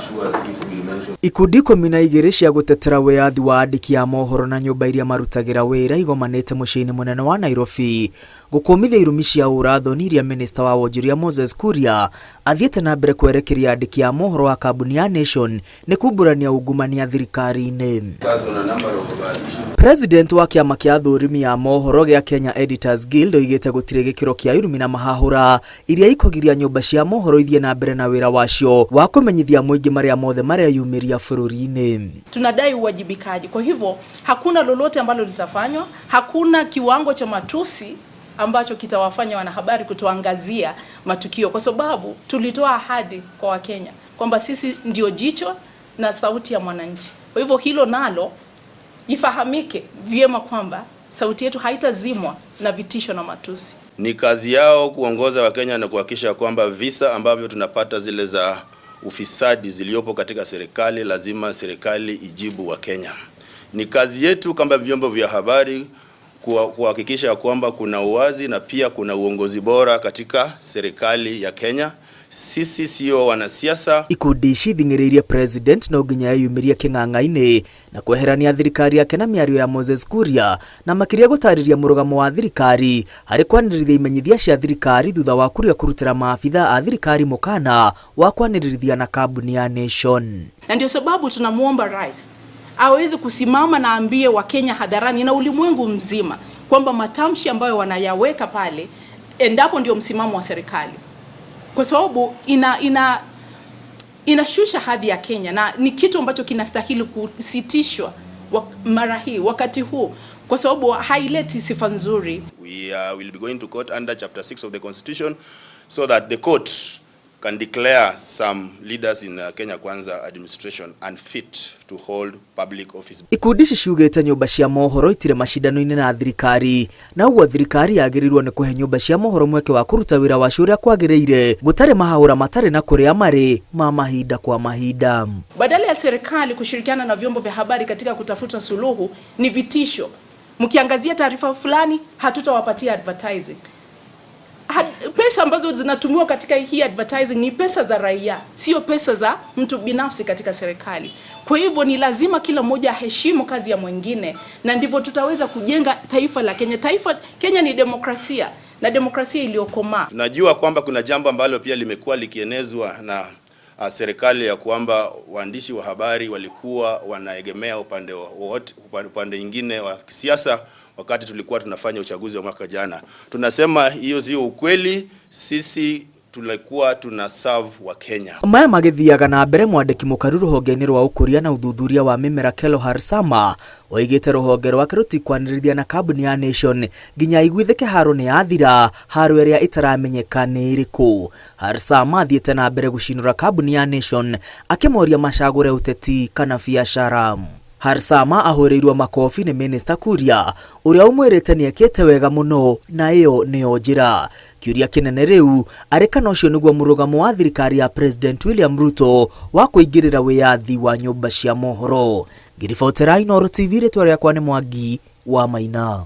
sure if we'll mention. Ikundi 12 cia gũtetera wĩyathi wa andĩki a mohoro na nyũmba iria marutagĩra wĩra igomanĩte mũciĩ-inĩ mũnene wa Nairobi gũkũmithia irumi cia ũra-thoni iria minista wa wonjoria Moses Kuria athiĩte na mbere kwerekeria andĩki a mohoro a kambuni ya Nation nĩ kumbũrania ungumania thirikari-inĩ. Focus on a number of issues. President wa kĩama kĩa thũrimi ya mohoro gĩa Kenya Editors Guild oigĩte gũtirĩ gĩkĩro kĩa irumi na mahahũra iria ikũgiria nyũmba cia mohoro ithiĩ na mbere na wĩra wacio wa kũmenyithia mũingĩ marĩa mothe mareyumĩria bũrũri-inĩ. Tunadai uwajibikaji. Kwa hivyo hakuna lolote ambalo litafanywa, hakuna kiwango cha matusi ambacho kitawafanya wanahabari kutoangazia matukio, kwa sababu tulitoa ahadi kwa Wakenya kwamba sisi ndio jicho na sauti ya mwananchi. Kwa hivyo hilo nalo ifahamike vyema kwamba sauti yetu haitazimwa na vitisho na matusi. Ni kazi yao kuongoza Wakenya na kuhakikisha kwamba visa ambavyo tunapata zile za ufisadi ziliyopo katika serikali, lazima serikali ijibu Wakenya. Ni kazi yetu kama vyombo vya habari kuhakikisha kwamba kuna uwazi na pia kuna uongozi bora katika serikali ya Kenya. Sisi sio wanasiasa. Ikundi ici ithing'ĩrĩirie president no nginya eyumĩrie kĩng'ang'a-inĩ na kweherania thirikari yake na mĩario ya Moses Kuria na makĩria gũtarĩria mũrũgamo wa thirikari harĩ kwanĩrĩria imenyithia cia thirikari thutha wa Kuria kũrutĩra maabitha a thirikari mũkana wa kwanĩrĩrithia na kambuni ya Nation. Na ndio sababu tunamwomba rais aweze kusimama na ambie Wakenya hadharani na ulimwengu mzima kwamba matamshi ambayo wanayaweka pale endapo ndio msimamo wa serikali, kwa sababu inashusha hadhi ya Kenya na ni kitu ambacho kinastahili kusitishwa mara hii wakati huu, kwa sababu haileti sifa nzuri. We will be going to court under chapter 6 of the constitution so that the court can declare some leaders in Kenya Kwanza administration unfit to hold public office. Ikundi ici ciugĩte nyũmba cia mohoro itirĩ macindano-inĩ na thirikari na ũguo thirikari yagĩrĩirwo nĩ kũhe nyũmba cia mohoro mweke wa kũruta wĩra wacio ũrĩa kwagĩrĩire gũtarĩ mahahũra matarĩ na kũrĩa marĩ ma mahinda kwa mahinda. Badala ya serikali kushirikiana na vyombo vya habari katika kutafuta suluhu, ni vitisho. Mkiangazia taarifa fulani, hatutawapatia advertising. Pesa ambazo zinatumiwa katika hii advertising ni pesa za raia, sio pesa za mtu binafsi katika serikali. Kwa hivyo ni lazima kila mmoja aheshimu kazi ya mwingine, na ndivyo tutaweza kujenga taifa la Kenya. Taifa Kenya ni demokrasia na demokrasia iliyokomaa. Tunajua kwamba kuna jambo ambalo pia limekuwa likienezwa na serikali ya kwamba waandishi wa habari walikuwa wanaegemea upande wote, upande mwingine wa kisiasa wakati tulikuwa tunafanya uchaguzi wa mwaka jana. Tunasema hiyo sio ukweli. Sisi tulikuwa tuna serve wa Kenya. Maya magĩthiaga na mbere mwandĩki mũkaru rũhonge-inĩ rwa ũkũria na ũthuthuria wa mĩmera Kello Harsama oigĩte rũhonge rwake rũtikwanĩrĩria na kambuni ya Nation nginya iguithĩke haro nĩ yathira, haro ĩrĩa ĩtaramenyeka nĩ ĩrĩkũ. Harsama athiĩte na mbere gũcinũra kambuni ya Nation akĩmoria macagũre ũteti kana biacara. Harsama ahũrĩirwo makobi nĩ Minister Kuria ũrĩa ũmwĩrĩte nĩekĩte wega mũno na ĩyo nĩyo njĩra. Kĩũria kĩnene rĩu arĩ kana ũcio nĩguo mũrũgamo wa thirikari ya President William Ruto wa kũingĩrĩra wĩyathi wa nyũmba cia mohoro. Ngĩribotera Inooro TV, rĩtwa rĩakwa nĩ Mwangi wa Maina.